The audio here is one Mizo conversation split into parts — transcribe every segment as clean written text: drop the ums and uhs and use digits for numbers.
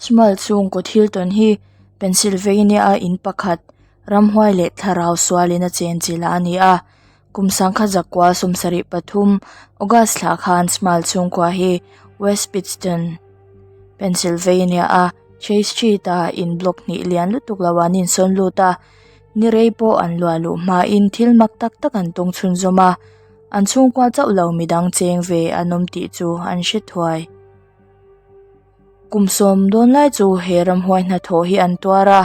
Small chhungkaw thil tawn hi Pennsylvania a in pakhat ramhuai leh thlarau sualin a chenchilh a ni a. Kum sangkhat zakua 73 August thla khan Small chhungkua hi West Pittston, Pennsylvania a Chase Street a in block hnih lian lutuk lo an insawn lut a. Ni rei pawh an luah luh hmain thil mak tak tak an tawng chhunzawm a, an chhungkua chauh lo midang cheng ve an awm tih chu an hre thuai. Kum sawm dawn lai chu he ramhuai hnathawh hi an tuar a,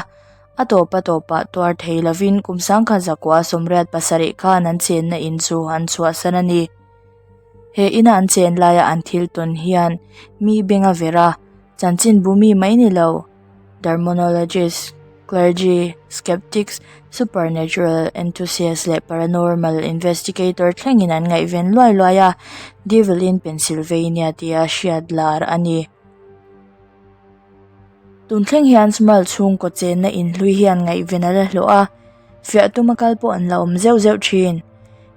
a tawp a tawpah tuar thei lovin kum sangkhat zakua 87 khan an chenna in chu an chhuahsan a ni. He ina an chen laia an thil tawn hian mi beng a ver a, chanchinbu mi mai ni lo. Dermonologist, clergy, skeptics, supernatural enthusiast leh paranormal investigator thlengin an ngaihven luai luai a, Devil in Pennsylvania tia hriat lar a ni. Tun thleng hian Small chhungkaw chenna inhlui hian ngaihven a la hlawh a, fiah tuma kal pawh an la awm zeuh zeuh thin.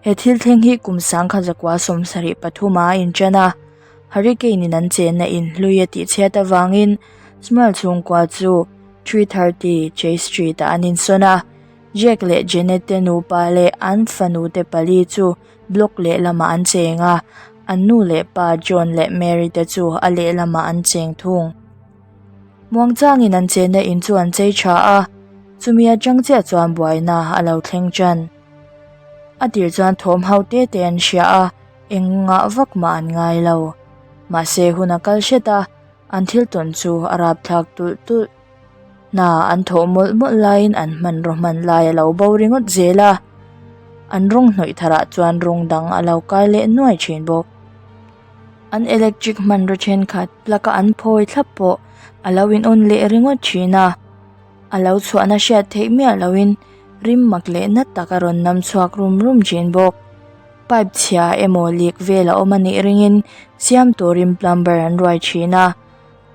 He thil thleng hi kum sangkhat zakua 73 a inṭan a, Hurricane in an chenna inhlui a tihchhiat avangin Small chhungkua chu 330 Chase Street ah an insawn a, Jack leh Janet te nupa leh an fanu te pali chu block lehlamah an cheng a, an nu leh pa John leh Mary te chu a lehlamah an cheng thung. Muangchangin an chenna in chu an chei tha a, chumi atang chiah chuan buaina a lo thleng tan. A tir chuan thawm ho te te an hria a, Eng ngah vak mah an ngai lo. Mahse hun a kal hret a, an thil tawn chu a rapthlak tulh tulh. Hna an thawh mawlh mawlh laiin an hmanraw hman lai a lo bo ringawt zel a, an rawng hnawih tharah chuan rawng dang a lo kai leh nuai thin bawk. An electric hmanraw thenkhat plug a an phawi thlap pawh a lo in on leh ringawt thin a, a lo chhuahna hriat theih miah loin rim mak leh nat tak a rawn nam chhuak rum rum thin bawk. Pipe chhia emaw leak vel a awm a nih ringin siam turin plumber an ruai thin a,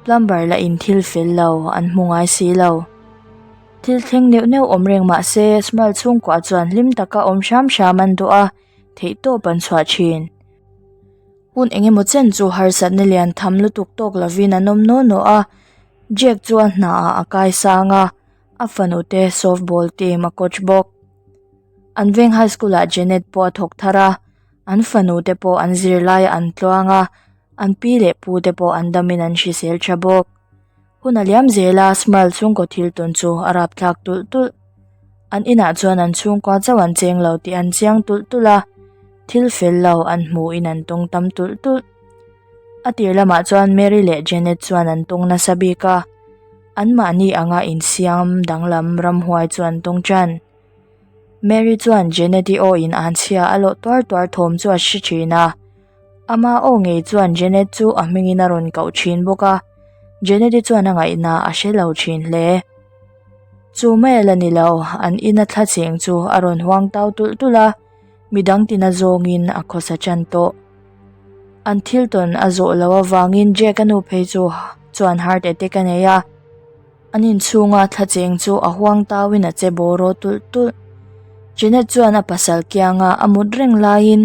plumber lah in thil fel lo an hmu ngai si lo. Thil thleng neuh neuh awm reng mah se Small chhungkua chuan hlim taka awm hram hram an duh a, theihtawp an chhuah thin. Hun eng emaw chen chu harsatna lian tham lutuk tawk lovin an awm naw naw a, Jack chu a hnaah a kai sang a, a fanu te softball team a coach bawk. An veng high school ah Janet pawh a thawk thar a, an fanu te pawh an zirlai an tluang a, an pi leh pu te pawh an damin an hrisel tha bawk. Hun a liam zel a, Smile chhungkaw thil tawn chu a rapthlak tulh tulh. An inah chuan an chhungkua chauh an cheng lo tih an chiang tulh tulh a, thil fel lo an hmuhin an tawng tam tulh tulh. A tir lamah chuan Mary leh Janet chuan an tawng nasa bik a, anmahni anga insiam danglam ramhuai chu an tawng tan. Mary chuan Janet-i aw in an chhia a lawh tuar tuar thawm chu a hre thin a, ama aw ngei chuan Janet chu a hmingin a rawn koh thin bawk a, Janet-i chuan a ngaihna a hre lo thin hle. Chu mai a la ni lo, an ina thla cheng chu a rawn huang tau tulh tulh a, midang tina zawngin a khawsa tan tawh. An thil tawn a zawh loh avangin Jack-a nu phei chu chuan heart attack a nei a. An inchhunga thla cheng chu a huang tauin a che bawraw tulh tulh. Janet chuan a pasal kianga a mut reng laiin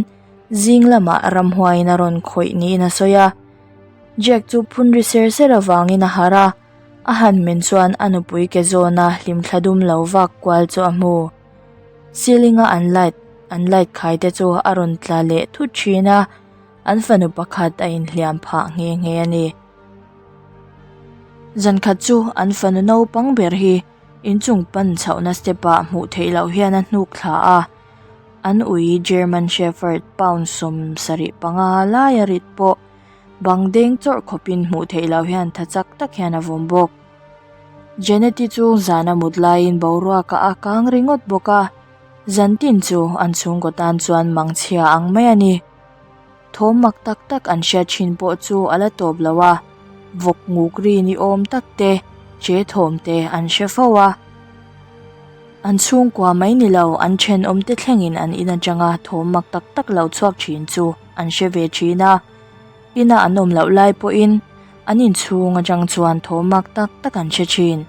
zing lamah ramhuaiin a rawn khawih niin a sawi a. Jack chu phun ri ser ser avangin a harh a, a han men chuan a nupui ke zawna hlimthla dum lo vak kual chu a hmu. Ceiling a an light an light khai te chu a rawn tla leh thut thin a, an fanu pakhat a inhliam phah nghe nghe a ni. Zan khat chu an fanu naupang ber hi inchung pan chhohna step ah hmuh theih loh hian a hnuk thla a, an ui German Shepherd pound 75 laia rit pawh bang deng chawrh khawpin hmuh theih loh hian tha chak tak hian a vawm bawk. Janet-i chu zana mut laiin boruak ah a kang ringawt bawk a, zan tin chu an chhungkaw tan chuan mangchhia ang mai a ni. Thawm mak tak tak an hriat thin pawh chu a la tawp lo a, vawk nguk ri ni awm tak te, che thawm te an hre fo a. An chhungkua mai ni lo, an thenawm te thlengin an in atanga thawm mak tak tak lo chhuak thin chu an hre ve thin a. Ina an awm loh lai pawhin an inchhung atang chuan thawm mak tak tak an hre thin.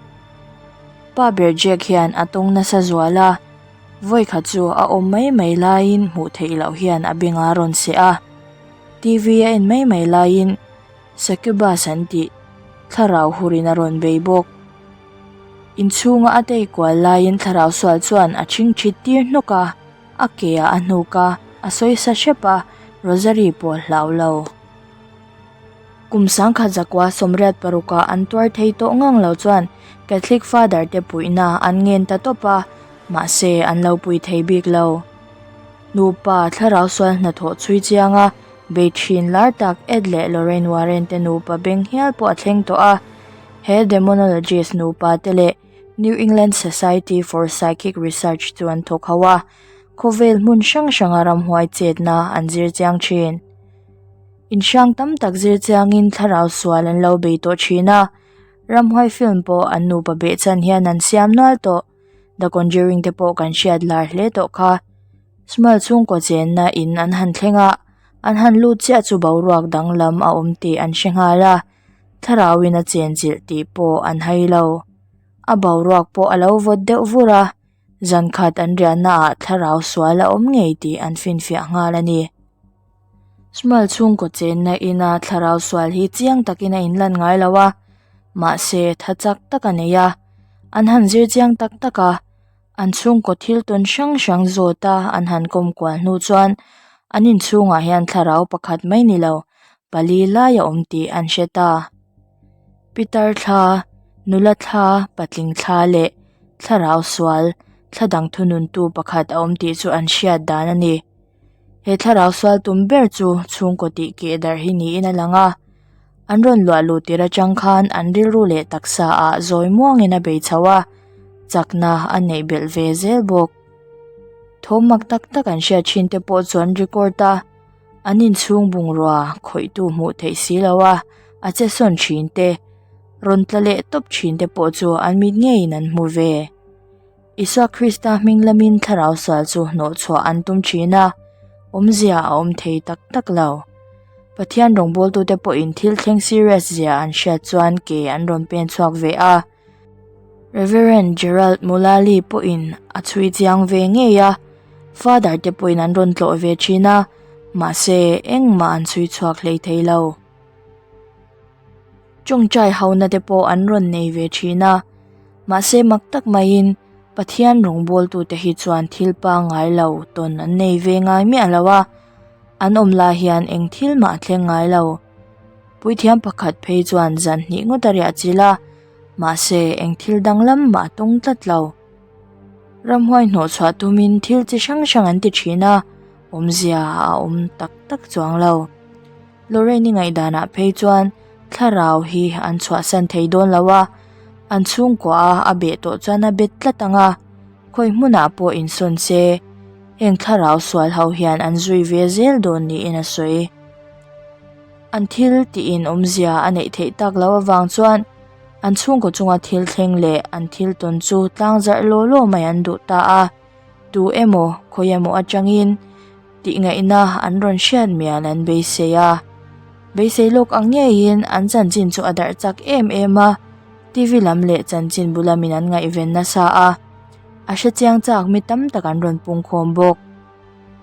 Pa ber Jack hian a tawng nasa zual a. Vawikhat chu a awm mai mai laiin hmuh theih loh hian a beng a rawn seh a. TV a en mai mai laiin Succubus an tih Thlarau hurin a rawn bei bawk. Inchhunga a tei kual laiin thlarau sual chuan a chingchit tir hnawk a, a ke ah a hnuk a, a sawisa hrep a, Rosary pawh a hlau lo. Kum 1986 ah an tuar thei tawh ngang lo chuan Catholic Father te puihna an ngen ta tawp a, mahse an lo pui thei bik lo. Nupa thlarau sual hnathawh chhui chiang a, bei thin lar tak Ed leh Lorraine Warren te nupa beng hial pawh a thleng tawh a. He demonologist nupa te leh New England Society for Psychic Research chu an thawk ho a, khawvel hmun hrang hranga ramhuai chetna an zir chiang thin. Inhrang tam tak zir chiangin thlarau sual an lo bei tawh thin a, ramhuai film pawh an nupa behchhan hian an siam nual tawh. The Conjuring te pawh kan hriat lar hle tawh kha. Small chhungkaw chenna in an han thleng a, an han lut chiah chu boruak danglam a awm tih an hre nghal a, thlarauin a chenchilh tih pawh an hai lo. A boruak pawh a lo vawt deuh vur a, zan khat an riahna ah thlarau sual a awm ngei tih an finfiah nghal a ni. Small chhungkaw chenna ina thlarau sual hi chiang takin a inlan ngai lo a, mahse tha chak tak a nei a, an han zir chiang tak tak a, an chhungkaw thil tawn hrang hrang zawt a an han kawm kual hnu chuan an inchhungah hian thlarau pakhat mai ni lo pali lai a awm tih an hre ta. Pitar thla, nula thla, patling thla leh thlarau sual thla dang thununtu pakhat a awm tih chu an hriat dan a ni. He thlarau sual tum ber chu chhungkaw tih keh darh hi niin a lang a, an rawn luah luh tir atang khan an rilru leh taksa ah zawi muangin a bei chho a, chakna a neih belh ve zel bawk. Thawm mak tak tak an hriat thin te pawh chu an record a, an inchhung bungrua khawihtu hmuh theih si lo a, a che sawn thin te, rawn tla leh tawp thin te pawh chu an mit ngeiin an hmu ve. Isua Krista hming lamin thlarau sual chu hnawhchhuah an tum thin a, awmzia a awm thei tak tak lo. Pathian rawngbawltute pawhin thil thleng serious zia an hriat chuan ke an rawn pen chhuak ve a. Reverend Gerald Mullally pawhin a chhui chiang ve ngei a, Father te pawhin an rawn tlawh ve thin a, mahse engmah an chhui chhuak hlei thei lo. Tawngtai hona te pawh an rawn nei ve thin a, mahse mak tak maiin Pathian rawngbawltute hi chuan thil pangngai lo tawn an nei ve ngai miah lo a, an awm lai hian eng thil mah a thleng ngai lo. Puithiam pakhat phei chuan zan hnih ngawt a riah chilh a, mahse eng thil danglam mah a tawng tlat lo. Ramhuai hnawhchhuah tumin thil chi hrang hrang an ti thin a, awmzia a awm tak tak chuang lo. Lorraine-i ngaihdanah phei chuan thlarau hi an chhuahsan thei dawn lo a, an chhungkua a a beh tawh chuan a bet tlat ang a, khawi hmunah pawh insawn se, heng thlarau sual ho hian an zui ve zel dawn niin a sawi. An thil tiin awmzia a neih theih tak loh avang chuan an chhungkaw chunga thil thleng leh an thil tawn chu tlangzarh law law mai an duh ta a. Tu emaw, khawi emaw atangin tihngaihna an rawn hriat mial an beisei a. Beisei lawk ang ngeiin an chanchin chu a darh chak em em a, TV lam leh chanchin bu lamin an ngaihven nasa a. A hre chiang chak mi tam tak an rawn pungkhawm bawk.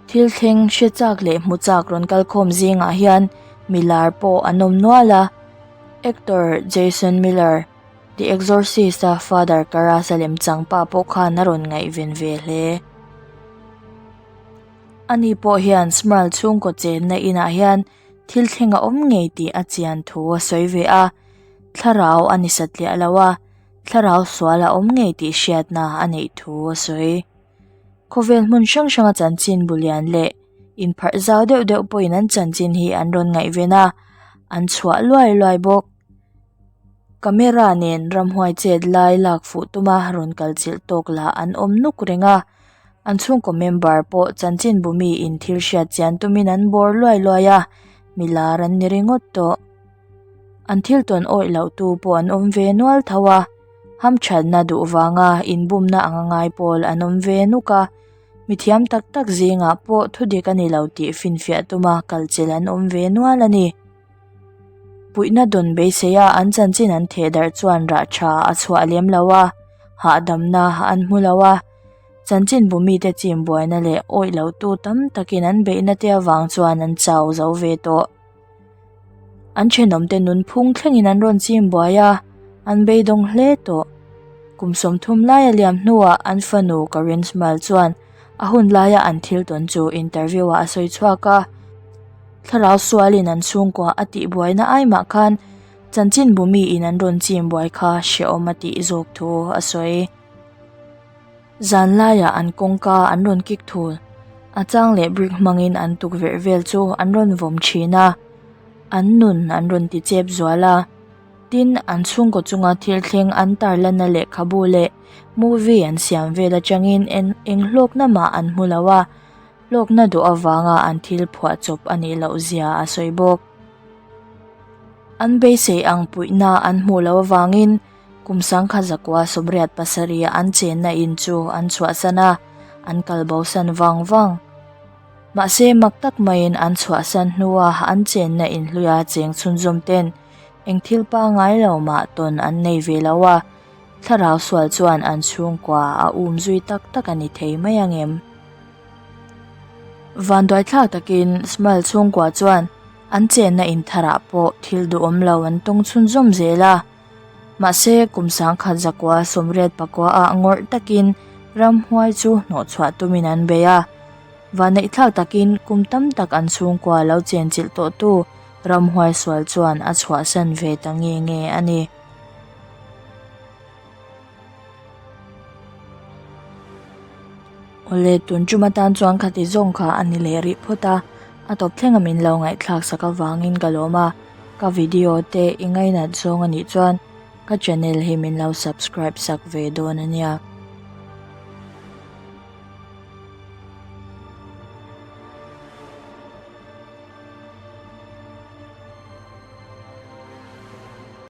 Thil thleng hre chak leh hmu chak rawn kalkhawm zingah hian mi lar pawh an awm nual a, Actor Jason Miller, The Exorcist-a Father Karras-a lemchang pa pawh khan a rawn ngaihven ve hle. Ani pawh hian Smurl chhungkaw chenna inah hian thil thleng a awm ngei tih a chian thu a sawi ve a, thlarau a ni satliah lo a, thlarau sual a awm ngei tih hriatna a neih thu a sawi. Khawvel hmun hrang hranga chanchin bu lian leh inpharh zau deuh deuh pawhin an chanchin hi an rawn ngaihven a, an chhuah luai luai bawk. Camera nen ramhuai chet lai lak fuh tuma rawn kal chilh tawk lah an awm nuk reng a, an chhungkaw member pawh chanchinbu mi in thil hriat chian tumin an bawr luai luai a, mi lar an ni ringawt tawh. An thil tawn awih loh tu pawh an awm ve nual tho a, hamthatna duh vanga inbumna anga ngai pawl an awm ve nuk a, mithiam tak tak zingah pawh thudik a ni lo tih finfiah tuma kal chilh an awm ve nual a ni. Puihna dawn beisei a an chanchin an theh darh chuan rah tha a chhuah lem lo a, hahdamna an hmu lo a. Chanchin bu mite chim buaina leh awih loh tu tam takin an beihna te avang chuan an chau zo ve tawh. An thenawmte nunphung thlengin an rawn chim buai a, an beidawng hle tawh. Kum 30 lai a liam hnuah an fanu Karin Smile chuan a hun laia an thil tawn chu interview ah a sawi chhuak a. Thlarau sualin an chhungkua a tih buaina ai mah khan chanchinbu miin an rawn chim buai kha hrehawm a tih zawk thu a sawi. Zan laiah an kawngka an rawn kik thul. A chang leh brick hmangin an tukverh vel chu an rawn vawm thin a. An nun an rawn ti chep zual a. Tin, an chhungkaw chunga thil thleng an tarlanna lehkhabu leh movie an siam vel atangin en eng hlawkna mah an hmu lo a, hlawkna duh avanga an thil phuah chawp a nih loh zia a sawi bawk. An beisei ang puihna an hmuh loh avangin kum 1987 an chenna in chu an chhuahsan a, an kal bosan vang vang. Mahse mak tak maiin an chhuahsan hnua an chenna in hluia cheng chhunzawm ten eng thil pangngai lo mah tawn an nei ve lo a, thlarau sual chuan an chhungkua a um zui tak tak a ni thei mai ang em? Vanduaithlak takin Smile chhungkua chuan an chenna in tharah pawh thil duhawm lo an tawng chhunzawm zel a. Mahse kum 1989 ah ngawrh takin ramhuai chu hnawhchhuah tumin an bei a. Vanneihthlak takin kum tam tak an chhungkua lo chenchilh tawhtu ramhuai sual chuan a chhuahsan ve ta nge nge a ni. Awle, tun tum atan chuan khati zawng kha a ni leh rih phawt a, a tawp thlenga min lo ngaihthlak sak avangin ka lawm a, ka video te i ngainat zawng a nih chuan ka channel hi min lo subscribe sak ve dawn a nia.